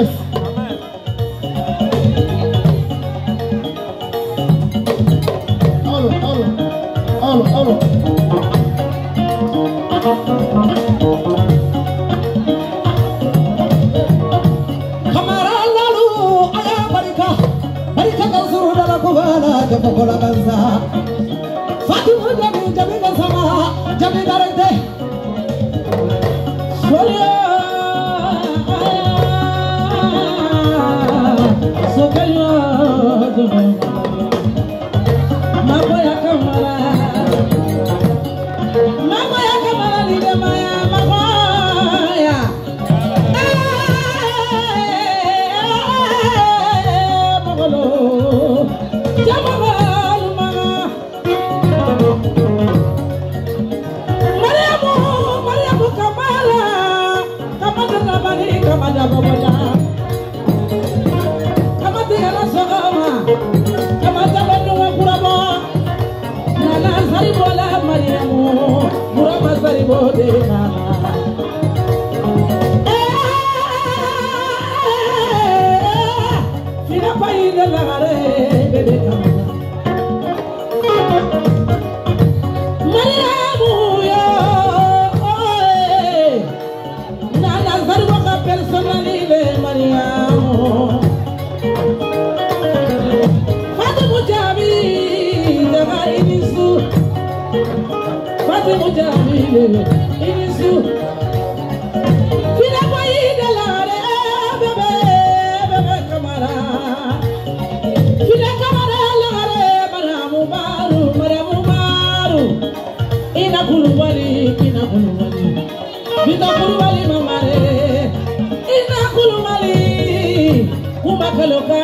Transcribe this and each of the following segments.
Yes. Allo, allo, allo, allo. Kamara lalu aya barika barika kansuru dala kubala jafokola kansa Fatima jami jami kansama jami garante Solia Sokayo Maboya kamara Maboya kamara lide maya maboya Magolo Jamal ma Mariamu Mariamu kamala Kamada nabani kamada baboya Kamada yala sogama Kamada banuwa kuraba Nana saribola Mariamu Murama saribode mama Fina paile lagare bebe kamala Mariamu yo Nana sariboka personalile Mariamu Fatima Jabi daga inisu Fatima Jabi inisu Fina paile lagare bebe bebe kamara Fina kamara lagare Mariamu maru Mariamu maru Ina kulubali ina kulubali Bita kulubali mamare Ina kulubali Kumakaloka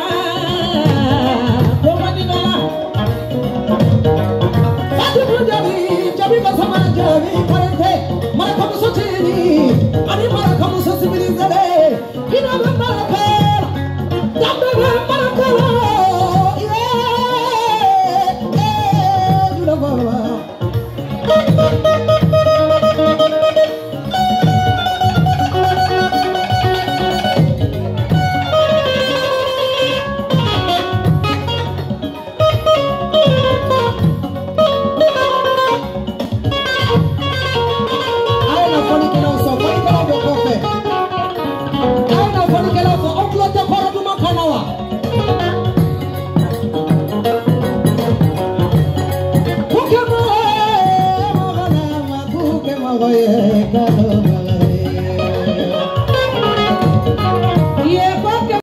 Komadinala Fatima Jabi Jabi kasama Jabi karante Marakamuso chini Ani marakamuso sibilizele Ina maraka